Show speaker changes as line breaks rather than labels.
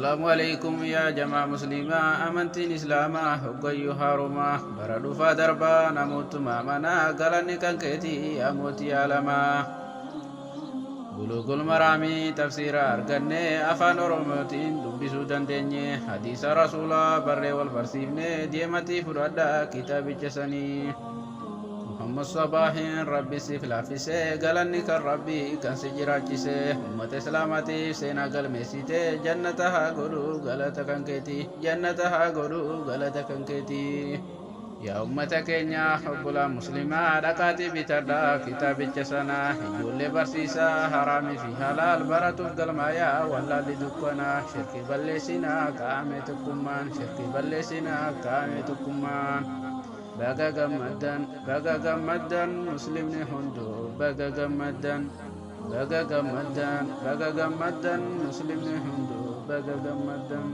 Assalaamu alaikum yaa jamaa muslimaa, amantiin islaamaa hoggayyuu haarumaa, bara dhufaa darbaa namootuma amanaa, galanni kan keetii yaa mootii alamaa. Buluugul Maraamii tafsiira arganne, afaan Oromootiin dubbisuu dandeenye, hadiisa rasuulaa barree wal barsiifne, deematii fudhadhaa kitaabicha sanii. Muhammad Sabaahin Rabbi siif laaffise, galanni kan Rabbii kan si jiraachise, ummata islaamaatiif seenaa galmeessite, jannata haa godhu galata kan keeti, jannata haa godhu galata kan keeti. Yaa ummata keenya obbolaa muslimaa, dhaqaatii bitadhaa kitaabicha sana, ijoollee barsiisaa haraamii fi halaal baratuuf galmaayaa, wallaalli dukkana, shirkii balleessinaa kaa'ame tokkummaan, shirkii balleessinaa kaa'ame tokkummaan. Baga gammaddan, baga gammaddan, muslimni hunduu baga gammaddan, baga gammaddan, baga gammaddan, muslimni hunduu baga gammaddan.